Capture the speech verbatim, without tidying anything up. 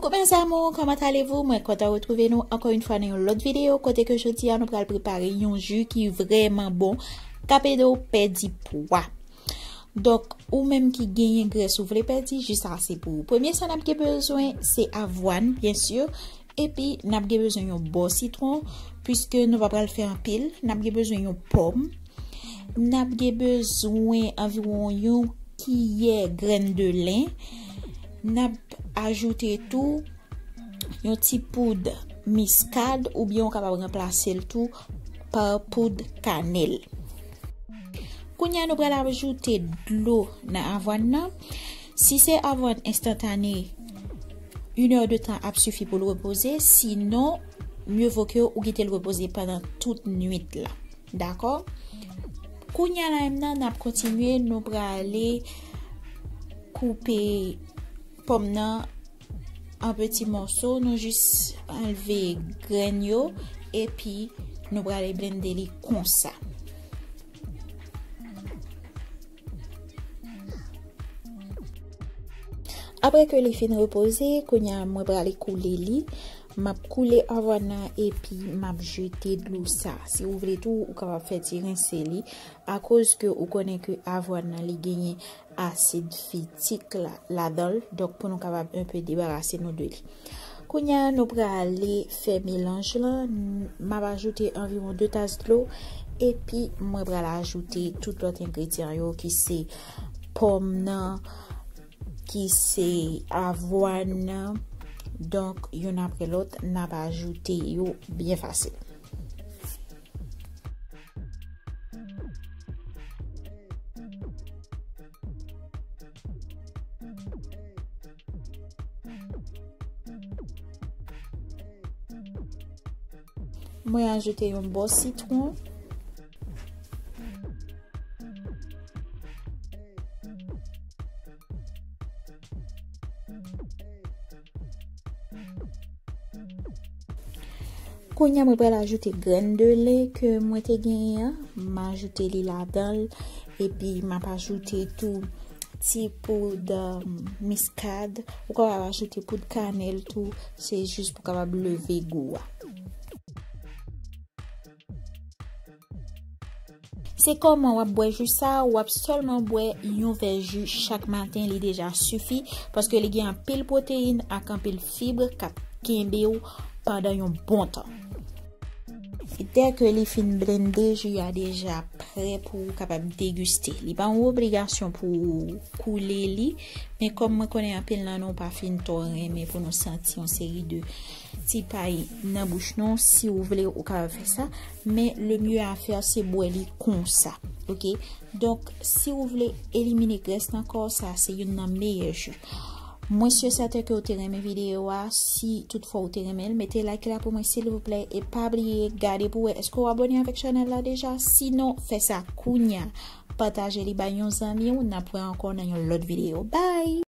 Coucou mes amours, comment allez-vous? Mwen kontan retwouve nou ankò yon fwa nan yon lòt videyo kote ke jodi a nou pral prepare yon ji ki vrèman bon, k ap ede w pèdi pwa. Donk, ou menm ki genyen grès ou vle pèdi, ji sa se pou ou. Premye sa n ap gen bezwen, se avwàn, byen si, epi n ap gen bezwen yon bò sitwon, piske nou pa pral fè anpil, n ap gen bezwen yon pòm, n ap gen bezwen anviwon yon kiyè grenn de len, n ap ajoute tou yon ti poud miskad, oubyen ou kapab ranplase l tou pa poud kanèl. Kounye a, nou pral ajoute dlo nan avwàn nan. Si se avwàn enstantane, inè de tan ap sifi pou l repoze. Sinon, mye vo ke ou kite l repoze pandan tout nwit la. Dakò? Kounye a la menm nan, n ap kontinye, nou prale koupe pòm nan an peti mòso, nou jis anlve grenn yo, epi nou prale blende li konsa. Apre ke li fin repoze, kounye a mwen prale koule li. M ap koule avwàn nan epi m ap jete dlo sa. Si ou vle tou, ou kapab fè ti rense li, akoz ke ou konnen ke avwàn nan li genyen asid fitik la, ladan l. Donk, pou nou kapab enpe debarase nou de li. Kounye a, nou prale fè melanj lan. M ap ajoute anviwon de tas dlo. Epi, mwen pral ajoute tout lòt engredyan yo ki se pòm nan, ki se avwàn nan. Donk, youn apre lòt, n ap ajoute yo byen fasil. Mwen ajoute yon bò sitwon. Kounye a, mwen pral ajoute grenn de len ke mwen te genyen an. M ajoute li ladan l. Epi, m ap ajoute tou ti poud, um, miskad. Ou kapab ajoute poud kanèl tou. Se jis pou kapab leve gou a. Se kòman w ap bwè ji sa, w ap sèlman bwè yon vè ji chak maten, li deja sifi, paske li gen anpil pwoteyin ak anpil fib k ap kenbe w pandan yon bon tan. Dèke li fin blende, ji a deja prè pou w kapab degiste. Li pa yon obligasyon pou w koule li, men kòm mwen konnen anpil nan nou pa fin twò renmen pou nou santi yon seri de ti pay nan bouch nou, si w vle, ou kapab fè sa. Men le mieux à faire, se bwè li konsa. Oke? Donk, si w vle elimine grès nan kò, sa se youn nan meyè ji. Mwen si e sèten ke w te renmen videyo a. Si toutfwa w te renmen l, mete like la pou mwen, silvouplè. E pa bliye, gade pou w wè èske w abòne avèk chanèl la deja. Sinon, fè sa kounye a. Pataje li bay yon zanmi w. N ap wè ankò nan yon lòt videyo. Bye!